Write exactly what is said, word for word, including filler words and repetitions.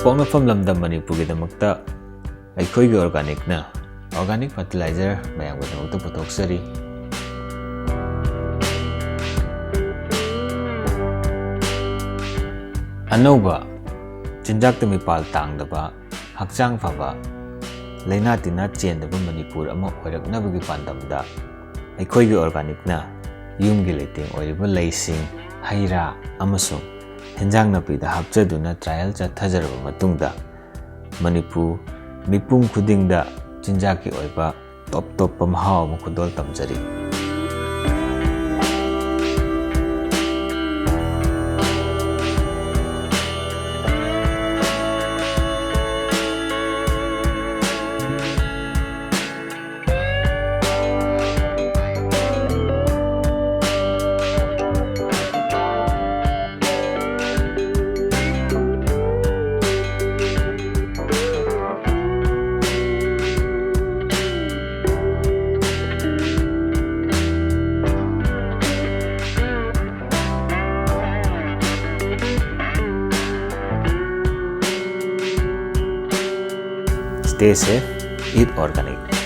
ꯄꯣꯛꯅꯐꯝ ꯂꯝꯗꯝ ꯃꯅꯤꯄꯨꯔꯒꯤꯗꯃꯛꯇ ꯑꯩꯈꯣꯏꯒꯤ organicꯅ organic fertilizer ꯃꯌꯥꯝꯒꯤꯗꯃꯛꯇ ꯄꯨꯊꯣꯛꯆꯔꯤ꯫ ꯑꯅꯧꯕ, ꯆꯤꯟꯖꯥꯛꯇ ꯃꯤꯄꯥꯜ ꯇꯥꯡꯗꯕ, ꯍꯛꯆꯥꯡ ꯐꯕ, ꯂꯩꯅꯥ ꯇꯤꯟꯅꯥ ꯆꯦꯟꯗꯕ ꯃꯅꯤꯄꯨꯔ ꯑꯃ ꯑꯣꯏꯔꯛꯅꯕꯒꯤ ꯄꯥꯟꯗꯝꯗ ꯑꯩꯈꯣꯏꯒꯤ organicꯅ ꯌꯨꯝꯒꯤ ꯂꯩꯇꯦꯡ ꯑꯣꯏꯔꯤꯕ ꯂꯩꯁꯤꯡ, ꯍꯩ ꯔꯥ ꯑꯃꯁꯨꯡ ꯍꯦꯟꯖꯥꯡ ꯅꯥꯄꯤꯗ ꯍꯥꯞꯆꯗꯨꯅ trial ꯆꯠꯊꯖꯔꯕ ꯃꯇꯨꯡꯗ, ꯃꯅꯤꯄꯨꯔ ꯃꯤꯄꯨꯝ ꯈꯨꯗꯤꯡꯗ ꯆꯤꯟꯖꯥꯛꯀꯤ ꯑꯣꯏꯕ ꯇꯣꯞ ꯇꯣꯞꯄ ꯃꯍꯥꯎ ꯑꯃ ꯈꯨꯗꯣꯜ ꯇꯝꯖꯔꯤ꯫ Stay safe, eat organic.